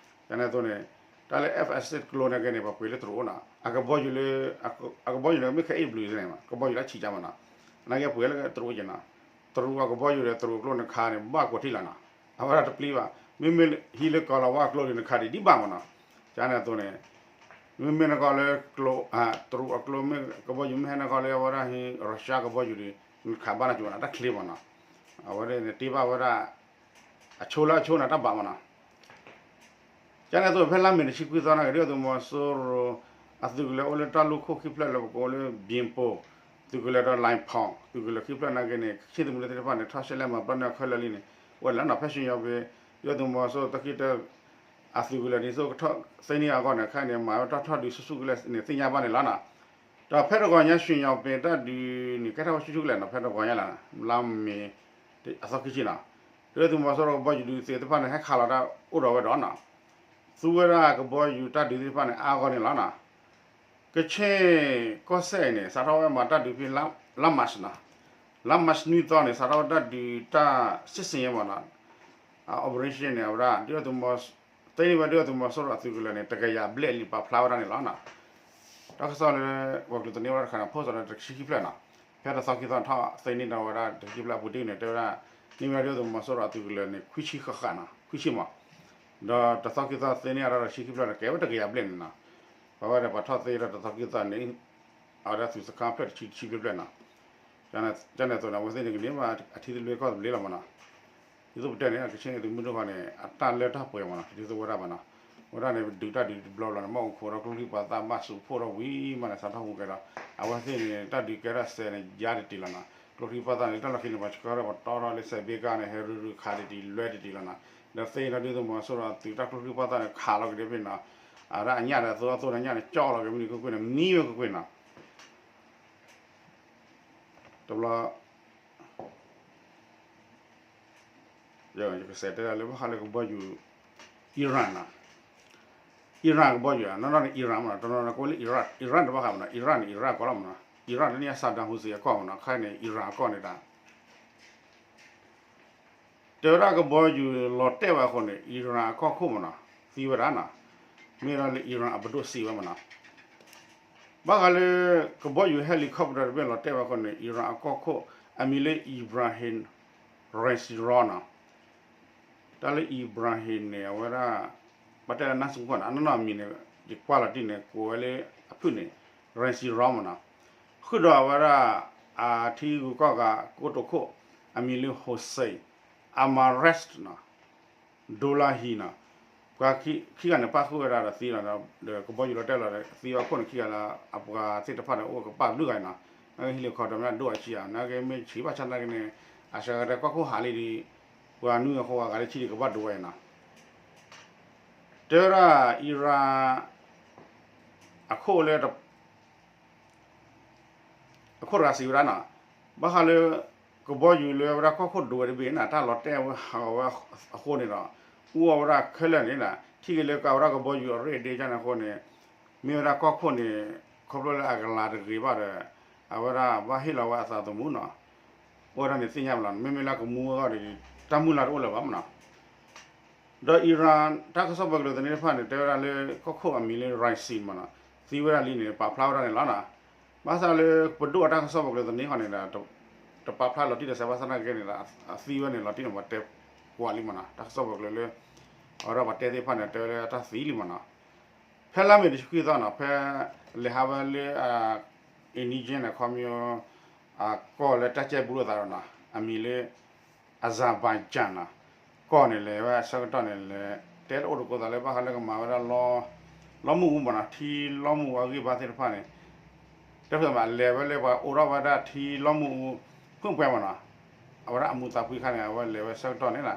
ကန့ၣ်အသိးန့ၣ် တၢ်လၢ F sixteen ကျိန့ၣ်က့န့ၣ် ပှၤပှ့ၤလၢတရူးအိၣ်နီၤ, အကဘီယူၤလၢ အကဘီယူၤန့ၣ် မ့ၢ်ခဲအံၤဘျုးန့ၣ် ကဘီယူၤလၢဆံးကါမ့ၢ်နီၤ, နာ်က့ပှ့ၤလၢတရူးက့နီၤ, တရူးအကဘီယူၤဒီး တရူးအကျိန့ၣ်ခးန့ၣ် ဘၣ်ကွၢ်ထံလီၤနီၤ, အဝဲဒၣ်တပျံၤဘၣ်, မ့မ့ၢ်ဟံးလၢကီၢ်လီၤဝါအကျိဒုး နခးဒံးဒံးဘၣ်မ့ၢ်နီၤ. ကန့ၣ်အသိးန့ၣ် မ့မ့ၢ်နကီၢ်လၢကျိ တရူးအကျိမ့ၢ်ကဘီယူၤ မ့ၢ်ဟဲနကီၢ်လၢအဝဲဒၣ်ဟံး Russia ကဘီယူၤဒီး နခးဘၣ်နီၤ ကဘၣ်နီၤ တၢ်ချ့မ့ၢ်နီၤ, အဝဲဒၣ်န့ၣ်တ့ဘၣ်ဝဲဒၣ် အဆိလၢအဆိန့ၣ် တၢ်ဘၣ်မ့ၢ်နီၤ. ကန့ၣ်အသိး ဖဲလါမ့ၤတဆံခွံသီန့ၣ် ဒုၣ်ဒါသုးမီၤစိရိၤ အသုးကလၢၤအိၣ်လၢတၢ်လူၢ်ခိၣ်ခံဖျၢၣ်လၢပကိးလၢ ဘံပိၣ် သုးကလၢၤဒီး လိုင်ဖောင် သုးကလၢၤခံဖျၢၣ်နာ်က့န့ၣ် ကဆံၣ်သုးမုၢ်ဒိၣ်သ့ၣ်တဖၣ်န့ၣ် ထီၣ်ရှဲလဲမၤပျီန့ၢ်အခဲလၢာ်လံန့ၣ် အိၣ်ဝဲလၢနီၤ ဖဲ ရွှေညောင်ပင် ဒုၣ်ဒါသုးမီၤစိရိၤသၢခံတၢ အသုးကလၢၤန့ၣ် သိးကထီၣ်သ့န့ၢ်အဂီၢ်န့ၣ် ခဲအံၤန့ၣ် မၤဝဲတၢ်ထီၣ်ဒုးဆူၣ်ဆူၣ်ကလဲာ်န့ၣ် သ့ၣ်ညါဘၣ်န့ၣ်လီၤနီၤ. ဒီးဖဲတဂီၤညါ ရွှေညောင်ပင် တၢ်ဒုးန့ၣ် ကဲထီၣ်ဝဲဆူၣ်ဆူၣ်ကလဲာ်နီၤ ဖဲတဂီၤညါလီၤ လါမ့ၤ အသီခံဆံနီၤ, ဒုၣ်ဒါသုးမီၤစိရိၤကဘီယူၤဒုးသ့ၣ်တဖၣ်န့ၣ် ဟဲခးလီၤတၢ်အိၣ်ဒီးဝဲဒီးနီၤ, သူဝဲဒၣ်ကဘီယူၤတၢ်ဒုးသ့ၣ်တဖၣ်န့ၣ် အါဂီၢ်န့ၣ်လီၤနီၤ. ကဆ့ၣ်ကီၢ်စဲၣ်အံၤန့ၣ် စးထီၣ်ဝဲမၤတၢ်ဒုးဖဲ လါမးနီၤ, လါမးနွံသီန့ၣ် စးထီၣ်ဝဲတၢ်ဒုးတၢ် စစ်ဆင်ရေးမ့ၢ်နီၤ, operation န့ၣ် အဝဲဒၣ် ဒုၣ်ဒါသုးမီၤ သ့န့ၢ်ဝဲဒုၣ်ဒါသုးမီၤစိရိၤအသုးကလၢၤန့ၣ် တကယၤဘျဲၣ်လံ ပာ်ဖျါဝဲဒၣ်န့ၣ်လီၤနီၤ. တၢ်ကစီၣ်လၢ ပှၤကလုာ်သန့ဝဲဒၣ်တခါန့ၣ် post ဒီးတဆံခံဖျၢၣ်နီၤ, ဖဲတသီခံသီထီၣ်သ့န့ၢ်ဒီးဝဲဒၣ်တဆံခံဖျၢၣ်အပူၤတံၢ်န့ၣ် တဲဝဲဒၣ် န့ၢ်ဝဲဒၣ်ဒုၣ်ဒါသုးမီၤစိရိၤအသုးကလၢၤန့ၣ် ခွံဆံဃၣ်ဃၣ်နီၤ ခွံဆံမး, ဒီးတသီခံသီသ့န့ၢ်အါထီၣ်တဆံခံဖျၢၣ်န့ၣ် ကဲဝဲတကယၤဘျဲၣ်န့ၣ်နီၤ. ပဝဲဒၣ်ပှၤထီၣ်သ့ဒီးတသီခံသီန့ၣ် အဝဲဒၣ်သုးစခါဖျၢၣ်တဆံတဆံဘျဲၣ်ဘျဲၣ်နီၤ. ကန့ၣ်အသိးန့ၣ် အဝဲသ့ၣ်န့ၣ်ကန့ၢ်ဘၣ်အထံသဘျ့ကီၢ်သဘျ့လီၤမ့ၢ်နီၤ. ဒ်သိးပတဲန့ၣ် ကဆ့ၣ်န့ၣ်သုးမုၢ်ဒိၣ်ဃီန့ၣ် အတၢ်လၢတၢ်ပှဲၤမ့ၢ်နီၤ ဒ်သိးဝဲဒၣ်ဘၣ်နီၤ. ဝဲဒၣ်န့ၣ် ဒုးတၢ်ဒုးတဘျီဘျီန့ၣ် မ့ၢ်အိၣ်ခိးဒီးကျိချံမျိာ်သၣ်ဘၣ်စူးဖှိၣ်ထီၣ်ဝံၤမးန့ၣ် စးထီၣ်ဟူးကဲဒီး အဝဲသ့ၣ်န့ၣ် တၢ်ဒုးကဲထီၣ်စဲးန့ၣ် ယါတတံၤလီၤနီၤ. ကျိချံမျိာ်သၣ်န့ၣ် တၢ်လီၢ်ခံန့ၣ် ပှၤဆှၢထီၣ်ပတီထီၣ်လၢစဲးဘ့ကါန့ၣ် ဟဲရုရုခးတတံၤလွဲတတံၤလီၤနီၤ. ဒီးသ့ၣ်နီၣ်ဒုၣ်ဒါသုးမီၤစိရိၤအသုးတၢ်ကျိချံမျိာ်သၣ်န့ၣ် ခးလီၤက့ၤဒ်ဖဲနီၤ အဝဲဒၣ်အညၣ်ဒီးသိအသိးန့ၣ် အညၣ်န့ၣ်ကၠီလီၤက့ၤမနုၤကွ့ၢ်ကွ့ၢ်န့ၣ် မံဝဲကွ့ၢ်ကွ့ၢ်နီၤ. တဘျီ ယကစးတဲဒၣ်လၢဘၣ်ဃးလၢကဘီယူၤ Iran နီၤ, Iran ကဘီယူၤ နီၢ်နီၢ်န့ၣ် Iran မ့ၢ်နီၤ, တနီၤနီၤကိးလၢ Iran, Iran တဘၣ်ဃးမ့ၢ်နီၤ, Iran န့ၣ် Iran ကီၢ်လီၤမ့ၢ်နီၤ, Iran လၢန့ၣ် Saddam Hussein အကီၢ်မ့ၢ်နီၤ, ခဲအံၤန့ၣ် Iran အကီၢ်န့ၣ်တၢ် တဲဝဲဒၣ်ကဘီယူၤလီၤတဲာ်ဝဲအဃိန့ၣ် Iran အကီၢ်ခိၣ်မ့ၢ်နီၤ သံဝဲဒၣ်နီၤ, မ့ၢ်ဒၣ်လၢ Iran အပဒိၣ်စံးဝဲမ့ၢ်နီၤ. ဘၣ်ဃးလၢ ကဘီယူၤ helicopter တဘ့ၣ်လီၤတဲာ်ဝဲအဃိန့ၣ် Iran အကီၢ်ခိၣ် အမံၤလၢ Ebrahim Raisi နီၤ. တၢ်လၢ Ebrahim န့ၣ် အဝဲဒၣ် ဘၣ်တဲလၢ နၢ်စူၣ်ကွၢ်နီၤ အနီၢ်နီၢ်အမံၤန့ၣ် ယကွၢ်လီၤတံၢ်န့ၣ် ကိးဝဲလၢအဖုၣ်န့ၣ် Raisi မ့ၢ်နီၤ. ဃုာ်ဒီးအဝဲဒၣ် အထံဂုၤကီၢ်ဂၤကိတိာ်ခိၣ် အမံၤလၢ Hossein Amarest နီၤ Dolahi နီၤ, ပှၤခံဂၤန့ၣ် ပၣ်ဃုာ်ဝဲဒၣ်ဒီးသံလီၤ, ဒီးကဘီယူၤလီၤတဲာ်လီၤဒီးသံဝဲအခိၣ်န့ၣ် ခံဂၤလၢအပှၤသ့ၣ်တဖၣ်န့ၣ် အိၣ်ကပၣ်လွံၢ်ဂၤနီၤ, နာ်က့ helicopter မ့ၢ်ဒိၣ်အဆံးဧါ, နာ်က့မ့ၢ်ဆံးဘၣ်ဆၣ်နာ်က့န့ၣ် အစှၤကတၢၢ်ကီၢ်ခိၣ်ဟးလံဒီး ပှၤနွံဂၤဃိးဂၤဂၤလၢဆံးဒံးကဘၣ်ဒိဝဲအံၤနီၤ. တဲဝဲဒၣ် Iran အခိၣ်လၢ အခိၣ်တဂၤစံးဝဲဒၣ်နီၤ, ဘၣ်ဃးလၢ ကဘီယူၤလၢအဝဲဒၣ်ကီၢ်ခိၣ်ဒိးဝဲတဘ့ၣ်န့ၣ် တၢ်လီၤတဲာ်ဝဲဟးဂီၤဝဲအဃိန့ၣ်ဒီး အူအီၣ်ဝဲဒၣ်ခဲလၢာ်န့ၣ် ထံၣ်က့ၤလၢကဝဲဒၣ်ကဘီယူၤအရ့ၣ်ဒ့ကန့ၣ်အဃိန့ၣ် မ့ၢ်ဝဲဒၣ်ကီၢ်ခိၣ်န့ၣ် ခီဖျိလၢအကလၤတဂ့ၤဘၣ်ဒီး အဝဲဒၣ်ဘၣ်ဟ့ၣ်လီၤဝဲအသးသမူနီၤ, အိၣ်ဝဲဒၣ်န့ၣ်သ့ၣ်ညါဘၣ်လီၤ, မ့မ့ၢ်လၢကမူဝဲအဂီၢ်ဒီး တၢ်မုၢ်လၢ်တအိၣ်လၢၤဘၣ်မနီၤ. ဒီး Iran တၢ်ကစီၣ်ပှၤကလုာ်သန့တဖၣ်န့ၣ် တဲဝဲဒၣ်လၢကီၢ်ခိၣ်အမံၤလၢ Raisi မနီၤ သံဝဲဒၣ်လံန့ၣ် ပာ်ဖျါဝဲဒၣ်န့ၣ်လီၤနီၤ. ဘၣ်ဆၣ်လၢပဒိၣ်အတၢ်ကစီၣ်ပှၤကလုာ်သန့ဃီန့ၣ်ဒီး တပာ်ဖျါလီၤတံၢ်ဒီးစဲးဘၣ်ဆၣ်သနာ်က့န့ၣ်ဒီး အသံဝဲန့ၣ် လီၤတံၢ်န့ၣ် ပှၤတဲကွၢ်လံမ့ၢ်နီၤ, တၢ်ကစီၣ်ပှၤကျၢၤလၢ အဝဲဒၣ်ပှၤတဲသ့ၣ်တဖၣ်န့ၣ် တဲဝဲလၢတၢ်သံလံမ့ၢ်နီၤ. ဖဲလါမ့ၤတဆံခွံသီနီၤ ဖဲ လဲၤဟးဝဲလၢ အ Indonesia န့ၣ် ခီဖျိ အကီၢ်လၢတၢ်ကဲဘျုးလိာ်သးဒီးနီၤ အမံၤလၢ Azerbaijan နီၤ, ကီၢ်န့ၣ်လဲၤဝဲဆၢကတီၢ်န့ၣ်လဲၤ တဲတအိၣ်တကိးသးလၢဘၣ်ဃးလၢကမၤဝဲဒၣ် လီမုၢ်အူမ့ၢ်နီၤ, ထံလီမုၢ်အူအဂံၢ်ဘါသ့ၣ်တဖၣ်န့ၣ် တဖျၢၣ်မး လဲၤဝဲလၢပှၤအိးထီၣ်ဝဲဒၣ်ထံလီမုၢ်အူ ဖုၣ်ပှဲၤမ့ၢ်နီၤ, အဝဲဒၣ်အမူးသးဖှံခါန့ၣ် အဝဲလဲၤဝဲဆၢကတီၢ်န့ၣ်နီၤ,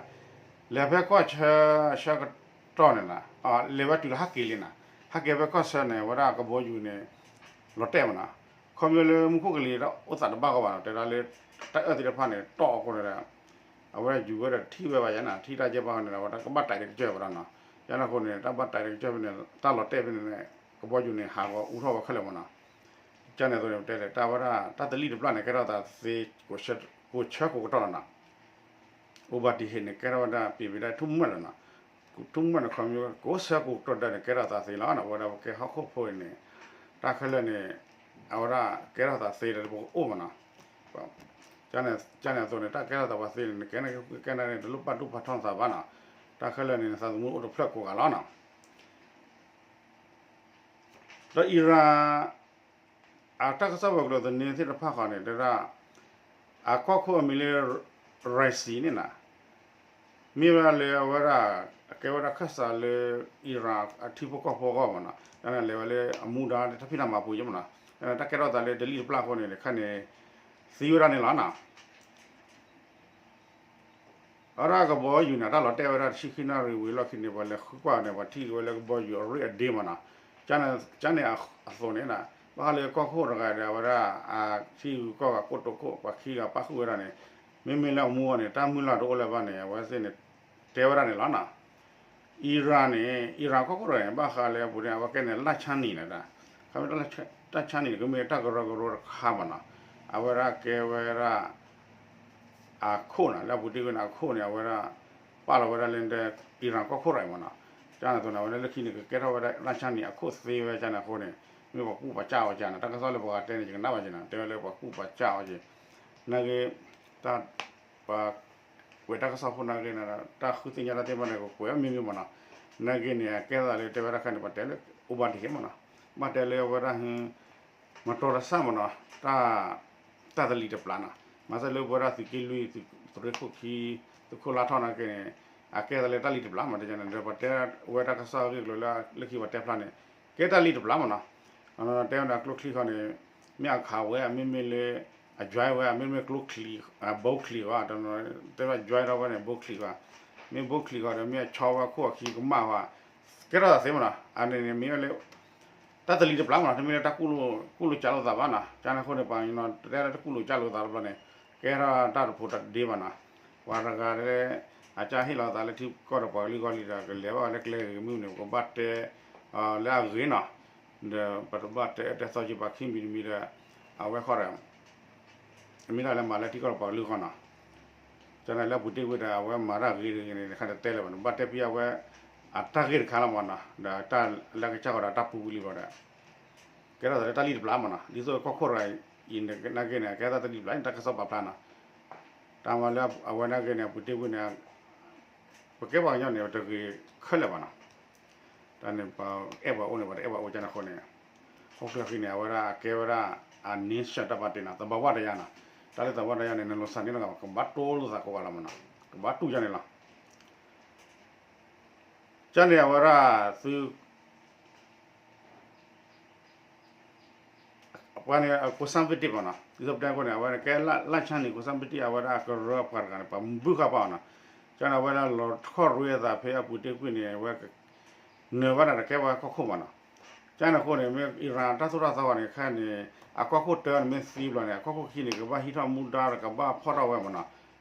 လဲၤဖဲကီၢ်ဆၢ ဆၢကတီၢ်န့ၣ်နီၤ လဲၤဝဲတုၤလၢဟဲက့ၤလံနီၤ, ဟဲက့ၤဖဲကီၢ်ဆၢန့ၣ် အဝဲဒၣ်ကဘီယူၤန့ၣ် လီၤတဲာ်မ့ၢ်နီၤ, ခီဖျိလၢမူခိၣ်ကလံၤအိၣ်သးတဘၣ်ဃီဘၣ်နီၤ, တဲဒၣ်လၢ တၢ်အၢၣ်သ့ၣ်တဖၣ်န့ၣ် တီၣ်အဃိန့ၣ်ဒီး အဝဲယူၤဝဲဒီးထံၣ်ဝဲဘၣ်ယါနီၤ, ထံၣ်တၢ်ကဲဘၣ်ဃီန့ၣ်ဒီး အဝဲတၢ်ကဘၣ်တဲာ်တကစၢၢ်ဝဲဒၣ်နီၤ, ယါန့ၣ်အဃိန့ၣ် တၢ်ဘၣ်တဲာ်တကစၢၢ်ဖဲန့ၣ် တၢ်လီၤတဲာ်ဖဲန့ၣ်န့ၣ် ကဘီယူၤန့ၣ် ဟးဂီၤအူထီၣ်ဝဲခဲလၢာ်မ့ၢ်နီၤ, ကန့ၣ်အသိးန့ၣ် ပတဲလဲၣ် တၢ်ဝဲဒၣ် တၢ်သလံၣ်တပျၢ်န့ၣ် ကဲထီၣ်သးသ့ ကိးဆၢကိးကတီၢ်လီၤနီၤ, အိၣ်ဘၣ်တဟ့ၣ်န့ၣ် ကဲထီၣ်ဝဲဒၣ် ပံၤပံၤဒၣ်ထူၣ်မုၢ်လီၤနီၤ, ထူၣ်မုၢ်န့ၣ် ခီဖျိ ကိးဆၢကိးကတီၢ်ဒၣ်န့ၣ် ကဲထီၣ်သးသ့လီၤနီၤ, အဝဲဒၣ်ပကဲဟီၣ်ခိၣ်ဖိအံၤန့ၣ် တၢ်ခဲလၢာ်န့ၣ် အဝဲဒၣ်ကဲထီၣ်သးသ့ဒီးပကအိၣ်မ့ၢ်နီၤ, ကန့ၣ်အသိးန့ၣ် တၢ်ကဲထီၣ်သးပှၤသ့န့ၣ် နကဲန့ၣ်ကဲန့ၣ် တလိၣ်ပာ်ဒူၣ်ပာ်ထီၣ်သးဘၣ်နီၤ, တၢ်ခဲလၢာ်န့ၣ် နသးသမူအိၣ်တဖျၢၣ်ကိးဂၤလီၤနီၤ. ဒီး Iran အတၢ်ကစီၣ်ပှၤကျၢၤသန့သ့ၣ်တဖၣ်ဃီန့ၣ် တဲဒၣ် အကီၢ်ခိၣ်အမံၤလၢ Raisi န့ၣ်နီၤ, မ့ၢ်ဝဲဒၣ်လၢအဝဲဒၣ် အကဲဝဲဒၣ်ခၢၣ်စးလၢ Iran အထံဖိကီၢ်ဖိအဂီၢ်မ့ၢ်နီၤ, တၢ်န့ၣ်လဲၤဝဲလၢအမူဒါလၢတၢ်ဖံးတၢ်မၤပူၤယဲမ့ၢ်နီၤ, တၢ်ကဲထီၣ်သးလၢတလံၣ်တပျၢ်အဃိန့ၣ် တခါန့ၣ် သံဝဲဒၣ်န့ၣ်လီၤနီၤ. အဝဲဒၣ်ကဘီယူၤန့ၣ် တၢ်လီၤတဲာ်ဝဲဒၣ်တဆံခံနၣ်ရံၣ်ဝံၤလီၢ်ခံန့ၣ် ပှၤလဲၤဃုကွၢ်န့ၣ် ပှၤထံၣ်က့ၤဝဲလၢကဘီယူၤအရ့ၣ်အဒ့မ့ၢ်နီၤ, ကန့ၣ်အသိးန့ၣ် ဘၣ်ဃးလၢကီၢ်ခိၣ်တဂၤဒီး အဝဲဒၣ် အထံဂုၤကီၢ်ဂၤကိတိာ်ခိၣ် ပှၤခံဂၤပၣ်ဃုာ်ဝဲဒၣ်န့ၣ် မ့မ့ၢ်လၢအမူအဂီၢ်န့ၣ် တၢ်မုၢ်လၢ်တအိၣ်လၢၤဘၣ်န့ၣ် အဝဲသ့ၣ်န့ၣ် တဲဝဲဒၣ်န့ၣ်လီၤနီၤ. Iran န့ၣ် Iran ကီၢ်ခိၣ်တဂၤန့ၣ် ဘၣ်ဃးလၢအပူၤန့ၣ် အဝဲကဲန့ၣ် လၢၢ်ဆါနံၤန့ၣ်ဒီး ခီဖျိ တၢ်ဆါနံၤန့ၣ် ကမ့ၢ်တၢ်ကရၢကရိတခါမ့ၢ်နီၤ, အဝဲဒၣ်ကဲဝဲဒၣ် အခိၣ်နီၤ လၢအပူၤတ့ၢ်ကွံာ်န့ၣ် အခိၣ်န့ၣ် အဝဲဒၣ် ပာ်လီၤဝဲဒၣ်လၢ Iran ကီၢ်ခိၣ်တဂၤအံၤမ့ၢ်နီၤ, ကန့ၣ်အသိးန့ၣ် အဝဲဒၣ်လၢခံန့ၣ် ကကဲထီၣ်ဝဲဒၣ် လၢၢ်ဆါနံၤအခိၣ်သ့ဝဲကန့ၣ်အဃိန့ၣ် မ့ၢ်ပှၤကူၣ်ပှၤကၠၢ်အီၤကန့ၣ် တၢ်ကစီၣ်လၢပှၤဂၤတဲန့ၣ် ယကနၣ်ဘၣ်က့ၤနီၤ တဲဝဲလၢပှၤကူၣ်ပှၤကၠၢ်အီၤက့ၤ, နာ်က့ တၢ် ပှၤ ကွဲးတၢ်ကစီၣ်ဖိနာ်က့န့ၣ် တၢ်ဃုသ့ၣ်ညါတၢ်သ့ၣ်တဖၣ်န့ၣ် ကကွဲးဝဲမ့ၢ်မ့ၢ်မ့ၢ်နီၤ, နာ်က့န့ၣ် အကဲသးလၢတဲဝဲဒၣ်ခါန့ၣ် ပှၤတဲလၢအိၣ်ဘၣ်တဟ့ၣ်မ့ၢ်နီၤ, ဘၣ်တဲလၢအဝဲဒၣ် မတီၤတဆၣ်မ့ၢ်နီၤ, တၢ် တၢ်တလံၤတပျၢ်နီၤ, မၤစၢၤလၢပဝဲဒၣ်သုးက့လွံၢ် သုးရ့ၣ်ခိၣ်ခံ သုးခိၣ်လါထီၣ်နာ်က့န့ၣ် အကဲသးလၢတၢ်လံၤတပျၢ်မ့ၢ်နီၤ, ဒီးပှၤတဲဝဲတၢ်ကစီၣ်အဂ့ၢ်အကျိၤလၢလၢခံပှၤတဲဖျါန့ၣ် ကဲတၢ်လံၤတပျၢ်မ့ၢ်နီၤ, တဲဝဲဒၣ်ကျိချံဃီန့ၣ် မ့ၢ်အခးဝဲ မ့မ့ၢ်လၢ အ join ဝဲ မ့မ့ၢ်ကျိချံ ဘိချံဃီ တဲဝဲ join ထီၣ်ဝဲန့ၣ် ဘိချံဃီ, မ့ၢ်ဘိချံဃီဒီး မ့ၢ်အဆီဝဲခိၣ်အခံကမၣ်ဃီ, ကဲထီၣ်သးသ့မ့ၢ်နီၤ, အန့ၣ်န့ၣ်မ့ၢ်ဝဲလၢ တၢ်တလံၤတပျၢ်မ့ၢ်နီၤ, တမ့ၢ်လၢတၢ်ကူၣ်လိာ်ကူၣ်လိာ်ကၢ်လိာ်သးဘၣ်နီၤ, ကန့ၣ်အဃိန့ၣ် ပှၤတဲလၢတကူၣ်လိာ်ကၢ်လိာ်သးတဘျီန့ၣ် ကဲထီၣ်တၢ်တဖိးတၢ်တဒ့ဘၣ်နီၤ, ပှၤတဂၤလၢ အကၢ်ဟ့ၣ်လီၤသးလၢထံကီၢ်ဒီးပှၤကလုာ်ဂီၢ်လံဒီး ကလဲၤဘၣ်လၢကျဲဂ့ၤမုၢ်န့ၣ် ပကဘၣ်တဲ လၢအဂ့ၤနီၤ, ဒီးပတဘၣ်တဲအၢတဲသီက့ၤပှၤခံမံၤတမံၤဒီး အဝဲဃီဒီး မ့ၢ်ဒၣ်လၢမၤလၢထံကီၢ်ဒီးပှၤကလုာ်ဂီၢ်နီၤ, ကန့ၣ်လၢအပူၤတ့ၢ်ကွံာ်ဒီး အဝဲမၤတၢ်ဂ့ၤတဂ့ၤန့ၣ် တခါတတဲလၢၤဘၣ်နီၤ, ဘၣ်တဲဖဲအဝဲ အတၢ်ဂ့ၢ်တခါလီၤမ့ၢ်နီၤ, ဒီးတၢ်လၢကစၢ်ဃီဒီးတၢ်ပူၤကွံာ်လံဘၣ်ဒီး ကဲထီၣ်သးလၢတၢ်လံၤတပျၢ်မ့ၢ်နီၤ, ဒ်သိးကီၢ်ခိၣ်တဂၤအံၤနာ်က့န့ၣ် အကဲသးတၢ်လံၤတပျၢ်န့ၣ် တၢ်ကစီၣ်ပာ်ဖျါနီၤ, တၢ်မၤလၢအဝဲနာ်က့န့ၣ် အပူၤတ့ၢ်ကွံာ်န့ၣ် ပကဲပှၤကညီန့ၣ် တဂ့ၤခဲလၢာ်ဘၣ်နီၤ, တၢ်န့ၣ် ပအဲၣ်ပှၤအိၣ်န့ၣ် ပှၤတအဲၣ်ပှၤအိၣ်ကန့ၣ်အဃိန့ၣ် ဟီၣ်ခိၣ်ချၢဃံန့ၣ် အဝဲဒၣ်အကဲဝဲဒၣ် အ nature တၢ်ပာ်တ့ၢ်နီၤ, သဘာဝတရားနီၤ, တၢ်လၢသဘာဝတရားန့ၣ် နလိာ်သးန့ၣ်လီၤ ကဘၣ်တိၢ်လိာ်သးကိးဂၤလီၤမ့ၢ်နီၤ, ကဘၣ်တူၢ်ယါန့ၣ်လီၤ, ကန့ၣ်အဝဲဒၣ်သု ပှၤန့ၣ် အကိးဆၣ်ဘ့ၣ်တ့ၢ်မ့ၢ်နီၤ, ဒ်သိးပတဲအဃိန့ၣ် အဝဲကဲလၢ်ဆါန့ၣ် ကိးဆၣ်ဘ့ၣ်တ့ၢ် အဝဲဒၣ်အကရၢပှၤတဂၤန့ၣ် ပှၤဘုၣ်ဃာ်ပာ်အီၤနီၤ, ကန့ၣ်အဝဲဒၣ်လီၤထီၣ်ရ့အသးဖဲအပူၤတ့ၢ်ကွံာ်န့ၣ် အဝဲ နၢၤဘၣ်ဒၣ်တကဲဝဲကီၢ်ခိၣ်မ့ၢ်နီၤ, ကန့ၣ်အဃိန့ၣ် မ့ၢ် Iran တၢ်သိၣ်တၢ်သီဂီၤန့ၣ် ခဲအံၤန့ၣ် အကီၢ်ခိၣ်တၢန့ၣ်မ့ၢ်သံဘျီန့ၣ် အကီၢ်ခိၣ်ခံန့ၣ် ကဘၣ်ဟံးထီၣ်မူဒါဒီး ကဘၣ်ဖီၣ်ထီၣ်ဝဲမ့ၢ်နီၤ,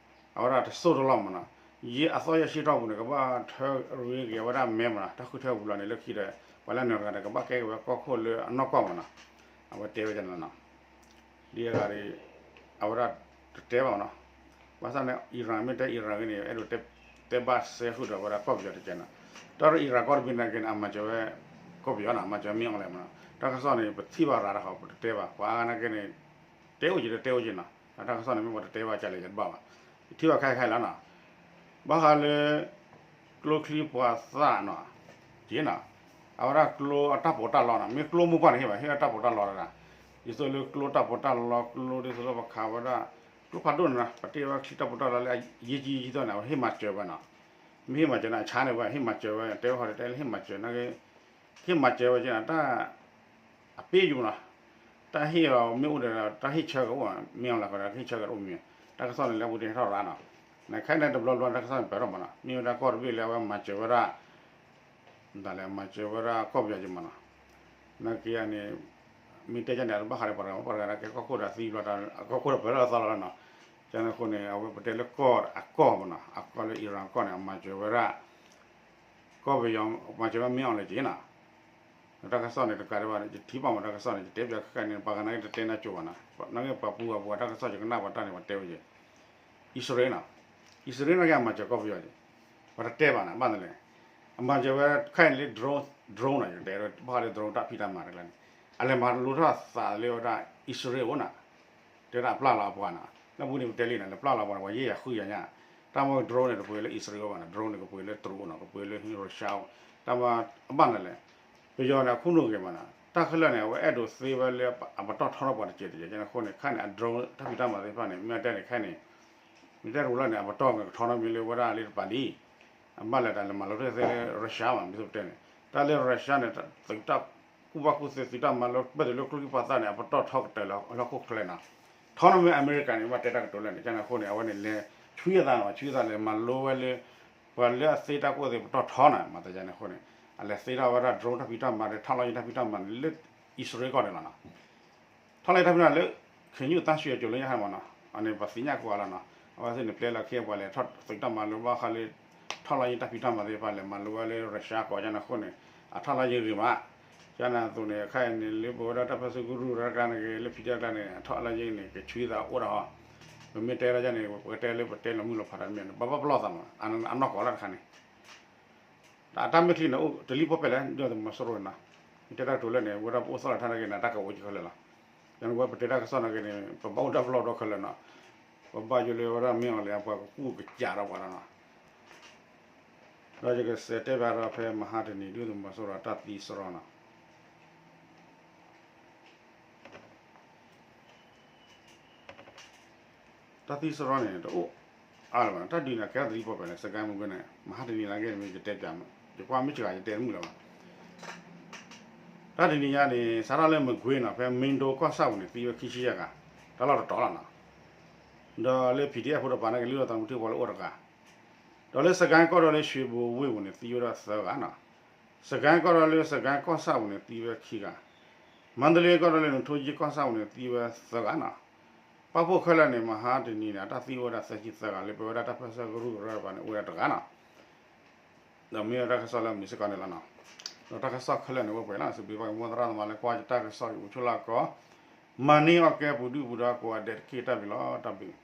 အဝဲဒၣ်တစိၢ်တလီၢ်မ့ၢ်နီၤ, ယံာ်အသီယဲၢ်ဆံတီၢ်ပူၤန့ၣ် ကဘၣ်ထၢဂ့ၤက့ၤအဝဲဒၣ်မဲမ့ၢ်နီၤ, တၢ်ဃုထၢပူၤလီၤန့ၣ် လၢခံဒီး ပှၤလၢနၢၤတဂၤဒီး ကဘၣ်ကဲက့ၤဝဲကီၢ်ခိၣ်လၢအနီၢ်ကီၢ်မ့ၢ်နီၤ, အဝဲတဲဝဲဒၣ်န့ၣ်လီၤနီၤ, ဒ်အဂၤဒီး အဝဲဒၣ်တတဲဘၣ်မ့ၢ်နီၤ, ဘၣ်ဆၣ်န့ၣ် Iran မ့ၢ်တဲ Iran ဂ့ၤန့ၣ် အဲၣ်ဒိးတဲဘၣ်စဲဃုာ်ဒီးဝဲဒၣ်ကီၢ်ပယီၤတကဲနီၤ, တၢ်ဒီး Iran ကီၢ်တဘ့ၣ်နာ်က့န့ၣ် အမၤစၢၤဝဲ ကီၢ်ပယီၤနီၤ, အမၤစၢၤမ့ၢ်အီၤလဲၣ်မ့ၢ်နီၤ, တၢ်ကစီၣ်န့ၣ် ပထံၣ်ဘၣ်ရၤတၢ်ဃီ ပတတဲဘၣ်, ပှၤအါဂၤနာ်က့န့ၣ် တဲအိၣ်က့ၤဒီးတဲအိၣ်က့ၤနီၤ, တၢ်ကစီၣ်န့ၣ်မ့ၢ်ပှၤတတဲဘၣ်ကလဲၣ် ယတဘၣ်ဘၣ်, ယထံၣ်ဘၣ်ခဲခဲလီၤနီၤ, ဘၣ်ဃးလၢ ကျိချံမျိာ်သၣ်နီၤ, က့နီၤ, အဝဲဒၣ်ကျိအတၢ်ပီးတၢ်လီနီၤ, မ့ၢ်ကျိမိၢ်ပှၢ်န့ၣ်ဟ့ၣ်ဘၣ် ဟ့ၣ်ဝဲတၢ်ပီးတၢ်လီတဒၣ်, ဒ်သိးလၢကျိတၢ်ပီးတၢ်လီ ကျိဒ်သိးလၢပခးဝဲဒၣ် ကျိဖးဒိၣ်န့ၣ်နီၤ, ပှၤတ့ဝဲချံတၢ်ပီးတၢ်လီလၢအယံာ်ကံယံာ်ကံသီန့ၣ် အဝဲဟ့ၣ်မၤစၢၤဝဲနီၤ, မ့ၢ်ဟ့ၣ်မၤစၢၤန့ၣ် အဆါန့ၣ်ဝဲ ဟ့ၣ်မၤစၢၤဝဲ တဲဝဲဃီဒီးတဲလၢဟ့ၣ်မၤစၢၤန့ၣ် ဟ့ၣ်မၤစၢၤဝဲက့နီၤ, တၢ် အပ့ၢ်ယိၤနီၤ, တၢ်ဟ့ၣ်အီၤမ့ၢ်အိၣ်ဒီး တၢ်ဟ့ၣ်ဆၢကအိၣ်, မ့ၢ်အီၤလၢကဒီး ဟ့ၣ်ဆၢကအိၣ်မ့ၢ်, တၢ်ကစီၣ်န့ၣ်လၢအပူၤတ့ၢ်ထီၣ်ရၤနီၤ, နခဲန့ၣ်တဘျီဘျီတၢ်ကစီၣ်န့ၣ်ပၢၢ်ထီၣ်မးနီၤ, မ့ၢ်ဝဲဒၣ်ကီၢ်တဘ့ၣ်လၢအဝဲမၤစၢၤဝဲဒၣ် တၢ်လဲၤမၤစၢၤဝဲဒၣ်ကီၢ်ပယီၤက့မးနီၤ, နာ်က့န့ၣ် မ့ၢ်တဲကန့ၣ် အတဘၣ်ဃးဒီးပှၤတဂၤ ပှၤတဂၤကဲကီၢ်ခိၣ်ဒီးသံဘျီ ကီၢ်ခိၣ်ဒီးပၢၢ်ထီၣ်သီလီၤနီၤ, ကန့ၣ်အဃိန့ၣ် အဝဲပတဲလၢကီၢ်အကီၢ်မးနီၤ, အကီၢ်လၢ Iran ကီၢ်န့ၣ် အမၤစၢၤဝဲဒၣ် ကီၢ်ပယီၤ မၤစၢၤဝဲမ့ၢ်အီၤလၢက့နီၤ, တၢ်ကစီၣ်န့ၣ်တကးဒံးဘၣ် ယထံၣ်ဘၣ်မးတၢ်ကစီၣ်န့ၣ် ယတဲပၠးခဲန့ၣ် ပှၤဂၤနာ်က့တတဲနၢ်ကၠိဘၣ်နီၤ, နာ်က့ပှၤပူၤပှၤတၢ်ကစီၣ်ယကနၣ်ပှၤတၢ်န့ၣ် ပှၤတဲဝဲက့ အံၣ်စရ့လးနီၤ, အံၣ်စရ့လးနာ်က့အမၤစၢၤကီၢ်ပယီၤက့, ပှၤတတဲဘၣ်နီၤ ဘၣ်န့ၣ်လဲၣ်, အမၤစၢၤဝဲခဲအံၤန့ၣ်လၢ drone drone နီၤ, ယတဲဘၣ်ဃးလၢ drone တၢ်ဖံးတၢ်မၤတကျါန့ၣ်, အလဲၤမၤလိထီၣ်သးလၢဝဲဒၣ် အံၣ်စရ့လးအိၣ်နီၤ, တဲဒၣ်အပျၢ်လီၤအပှၤနီၤ, လၢပူၤန့ၣ်ပတဲလံနီၤ လဲၤပျၢ်လီၤပှၤန့ၣ် ပှၤယဲၢ်ယၤဃုယၤညါ, တၢ်မ့ၢ် drone န့ၣ် တပှ့ၤလၢအံၣ်စရ့လးအိၣ်ဘၣ်နီၤ, drone န့ၣ် ကပှ့ၤလၢတရူးအိၣ်နီၤ, ကပှ့ၤလၢ Russia အိၣ်, တၢ်မ့ၢ်အဘၣ်န့ၣ်လဲၣ်, ပယီၤန့ၣ် အခိၣ်နူာ်ဂ့ၤမးနီၤ, တၢ်ခဲလၢာ်န့ၣ် အဝဲအဲၣ်ဒိးသ့ဝဲလၢအပတီၢ်ထီထီၣ်ပှၤတစဲးတစဲး ကန့ၣ်အဃိန့ၣ် ခဲန့ၣ် အ drone တၢ်ဖံးတၢ်မၤသ့ၣ်တဖၣ်န့ၣ် မ့ၢ်အတဲန့ၣ်ခဲန့ၣ်, မ့ၢ်တဲတရူးလီၤန့ၣ် အပတီၢ်ကထီထီၣ်မ့ၢ်လၢဝဲဒၣ်လၢတပၤလံ, အဘၣ်လဲၣ်တၢ်လဲၤမၤလိထီၣ်သ့လၢ Russia မး မ့ၢ်သ့ပတဲန့ၣ်, တၢ်လၢ Russia န့ၣ် သုးတၢ်ကူၣ်ဘၣ်ကူၣ်သ့သုးတၢ်မၤလိ ပၢၢ်တုၤလၢကျိချံမျိာ်သၣ်န့ၣ် အပတီၢ်ထီကတၢၢ်လၢဟီၣ်ခိၣ်ချၢနီၤ, ထီထီၣ်မ့ၢ်အမဲရကၤန့ၣ် ဘၣ်တဲတၢ်ကတိၤလၢာ်န့ၣ် ကန့ၣ်အဃိန့ၣ် အဝဲန့ၣ်လဲၤဆှံအသးနီၤ, ဆှံအသးလဲၤမၤလိဝဲလၢ ပှၤလၢအသ့တၢ်ကူၣ်သ့ပတီၢ်ထီနီၤ, မၤသးယန့ၣ်အဃိန့ၣ် အလဲၤသ့ထီၣ်ဝဲဒၣ် drone တၢ်ဖံးတၢ်မၤဒီး ထီၣ်လီၤယံၤတၢ်ဖံးတၢ်မၤန့ၣ် လၢအံၣ်စရ့လးကီၢ်န့ၣ်လီၤနီၤ, ထီၣ်လီၤယံၤတၢ်ဖံးတၢ်မၤလၢ ခ့ညူၣ်သၣ်ဆူၣ်အကၠိၤလၢညါဟဲမးနီၤ, အန့ၣ်ပှၤသ့ၣ်ညါကိးဂၤလီၤနီၤ, အဝဲသ့ၣ်န့ၣ်ပျဲလီၤခ့ပှၤလဲၤထီၣ်သုးတၢ်မၤလိဘၣ်ဃးလၢ ထီၣ်လီၤယံၤတၢ်ဖံးတၢ်မၤသ့ၣ်တဖၣ်လဲၤမၤလိဝဲလၢ Russia ကီၢ် ကန့ၣ်အဃိန့ၣ် အထီၣ်လီၤယံၤဂ့ၤမး, ကန့ၣ်အသိးန့ၣ် ခဲအံၤန့ၣ် လၢပဝဲဒၣ်တၢ်ပၢဆှၢကရူၢ်တၢ်ကျါန့ၣ်ဂ့ၤ လၢဖံးတၢ်ကျါန့ၣ် အထီၣ်လီၤယံၤန့ၣ် ကဆှံသးအိၣ်ဒီး ပမ့ၢ်တဲဒ်န့ၣ် ပကတဲလၢပတဲလီၤမုၢ်လီၤဖးတၢ်တမံၤန့ၣ် ပဘၣ်ပလီၢ်သးမး အနီၢ်ကီၢ်လၢတခါန့ၣ် တၢ်မ့ၢ်ချံန့ၣ် အိၣ်တလံၣ်ပီၣ်ပဲၣ်လဲၣ် ဒုၣ်ဒါသုးမီၤစိရိၤန့ၣ်နီၤ, မ့ၢ်တဲတၢ်ကတိၤလၢန့ၣ် ဝဲဒၣ်ပအိၣ်သီၣ်လၢထါနာ်က့န့ၣ် တၢ်ကဝီၤက့ခဲလၢာ်လီၤ, ယန့ၣ်ဝဲပတဲတၢ်ကစီၣ်နာ်က့န့ၣ် ပဘၣ်အိၣ်တၢ်ပလီၢ်ဒီခဲလၢာ်နီၤ, ပဘၣ်ယိၣ်လၢဝဲဒၣ်မ့ၢ်အီၤလၢအပှၤကကူၣ်ကစးဒီးပှၤလီၤနီၤ, ဒီးယကစံးတဲဘၣ်ဒီးဖဲမဟါတနံၤ ဒုၣ်ဒါသုးမီၤစိရိၤတၢ်သံစရီနီၤ တၢ်သံစရီန့ၣ် တအိၣ်အါလၢၤဘၣ်နီၤ, တၢ်ဒုးန့ၣ် ကဲထီၣ်တလံၣ်ပီၣ်ပဲၣ်န့ၣ် စကဲမကွ့ၤန့ၣ် မဟါတနံၤနာ်က့န့ၣ် ယတဲပၠး, ယကွၢ်မ့ၢ်စှၤယတဲတမုာ်လၢၤဘၣ်, တၢ်တနံၤညါန့ၣ် စးထီၣ်လၢမကွ့ၤနီၤ ဖဲမ့ဒိကီၢ်ဆၣ်ပူၤန့ၣ် သံဝဲခံဆံယဲၢ်ဂၤ, တၢ်လီၢ်တတီၤလီၤနီၤ, ဒီးလၢ PDF ဖိတပၤနာ်က့ လုၢ်လီၤသးမုၢ်ထံဖိလၢအိၣ်တဂၤ, ဒီးလၢစကဲကီၢ်ဒီးလၢ ရွှေဘိုဝ့ၢ်ပူၤန့ၣ် သံဝဲဒၣ်သၢဂၤနီၤ, စကဲကီၢ်ဒီးလၢစကဲကီၢ်ဆၣ်ပူၤန့ၣ် သံဝဲခံဂၤ, မန္တလေးကီၢ်ဒီးလၢ နုာ်ထိကၠံကီၢ်ဆၣ်ပူၤန့ၣ် သံဝဲသၢဂၤနီၤ, ပာ်ဖှိၣ်ခဲလၢာ်န့ၣ် မဟါတနံၤန့ၣ် အတၢ်သံအိၣ်ဝဲဒၣ်သၢဆံသၢဂၤ လၢပဝဲဒၣ်တၢ်ပၢဆှၢကရူၢ်ကရၢတပၤန့ၣ် အိၣ်ဝဲဒၣ်တဂၤနီၤ, ဒီးမ့ၢ်ဝဲတၢ်ကစီၣ်လၢအမုာ်စ့ၢ်ကီးန့ၣ်လီၤနီၤ, ဒီးတၢ်ကစီၣ်ခဲလၢာ်န့ၣ် အိၣ်ပှဲၤလီၤ, စံးဘျုးဘၣ်က့ၤမိၢ်သရၣ်သမါလၢကွၢ်ယတၢ်ကစီၣ် ယအိၣ်ဆိးလၢအကီၢ်, မၤန့ၢ်အီၣ်ကဲပူၤဒုၣ်ပူၤဒါကိးဂၤဒဲးတက့ၢ် တၢ်ဘျုးလီၤ, တၢ်ဘျုး